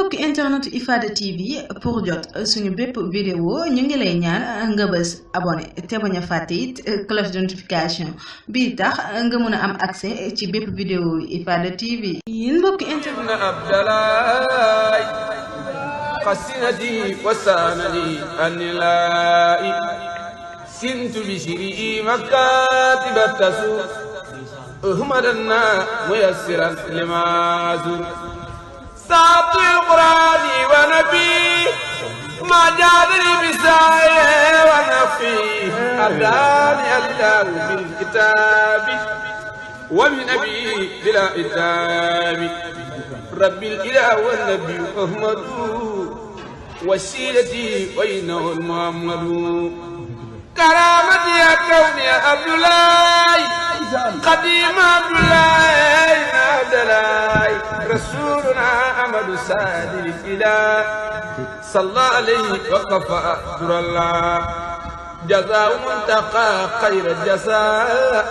mbokk internet Ifada TV pour jot suñu bépp vidéo ñu ngi lay ñaan nga bës abonné te bañ a fàtte it cloche de notification bi tax nga mën a am accès ci bépp vidéo Ifada TV yéen mbokk internet Abdalaay qasinati wasanani anilai sintu bishiri makatiba tasu uhmadanna muyassiran limazu ساعة القرآن ونبي ما جادني بسايا ونفي أداني الله بالكتاب ومن أبي بلا إتاب ربي الإله والنبي أحمد وسيلتي وإنه المحمد كرامتي يا كوني يا عبد الله قديم عبد الله عبد الله رسولنا أحمد سادر الإله صلى عليه وكفى در الله جزاء منتقى خير الجزاء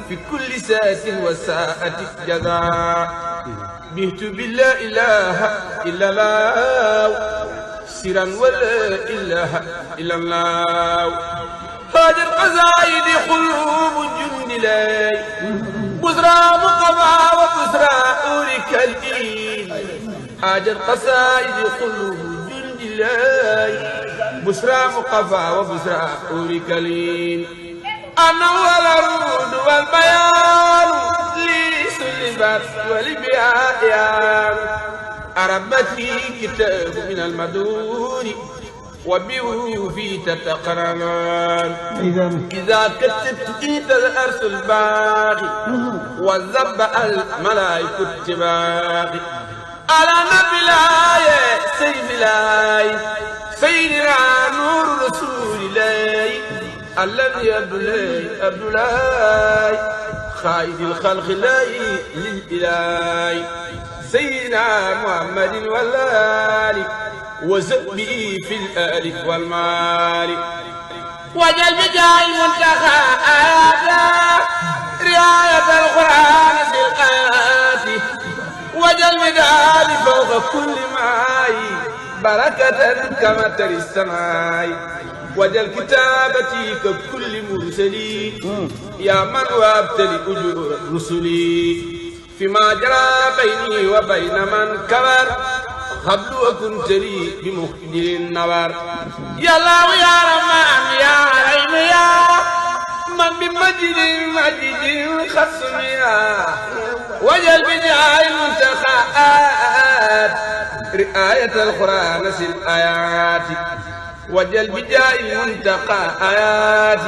في كل ساعة وساعة جزاء بهت بالله إله إلا الله سرا ولا إله إلا الله هذه القصائد قلوب جند لي بزرى مقبى وبزرى أورك الإيد هذه القصائد قلوب جند لي بزرى مقبى وبزرى أورك الإيد أنا والعروض والبيان لي سلبت ولبيان أربتي كتاب من المدور وبوفي تتقرنان إذا كتبت إيد الأرس الباغي وزب الملائكة التباغي على نبي الله سيد الله سيدنا نور رسول الله الذي عبد الله خائد الخلق الله للإله سيدنا محمد والآل وزبي في الآل والمال وجل بجاه المنتخى آياتا رعاية القرآن في الآيات وجل بدال فوق كل ماء بركة كما تري السماء وجل كتابتي ككل مرسلي يا من وابتلي أجور رسلي فيما جرى بيني وبين من كبر قبل وكنت لي بمخجل النور يا الله يا رحمن يا رحيم يا من بمجد خصميا وجل بجاه المنتخبات رعاية القرآن في الآيات وجل بجاه المنتخبات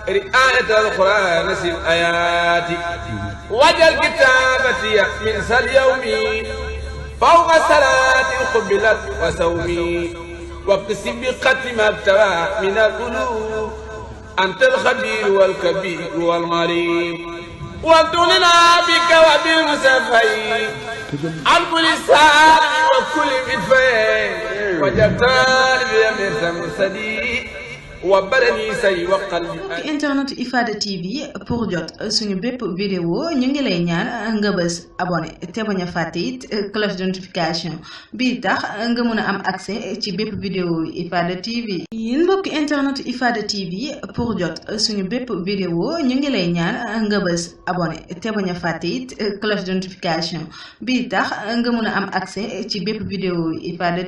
رعاية القرآن في الآيات وجل كتابتي من اليوم فوق صلاة قبلت وسومي واكتسب بختم ابتوى من القلوب أنت الخبير والكبير والغريب وابتلنا بك وبالمسافين عن كل سار وكل مدفين وجبتال بيمين مرسدي وبرني سي وقلبي internet Ifada TV pour jot suñu bépp vidéo ñu ngi lay ñaan nga bës abonné te bañ a fàtte it cloche de notification bi tax nga mën a am accès ci bépp vidéo Ifada TV yéen mbokk internet Ifada TV pour jot suñu bépp vidéo ñu ngi lay ñaan nga bës abonné te bañ a fàtte it cloche de notification bi tax nga mën a am accès ci bépp vidéo Ifada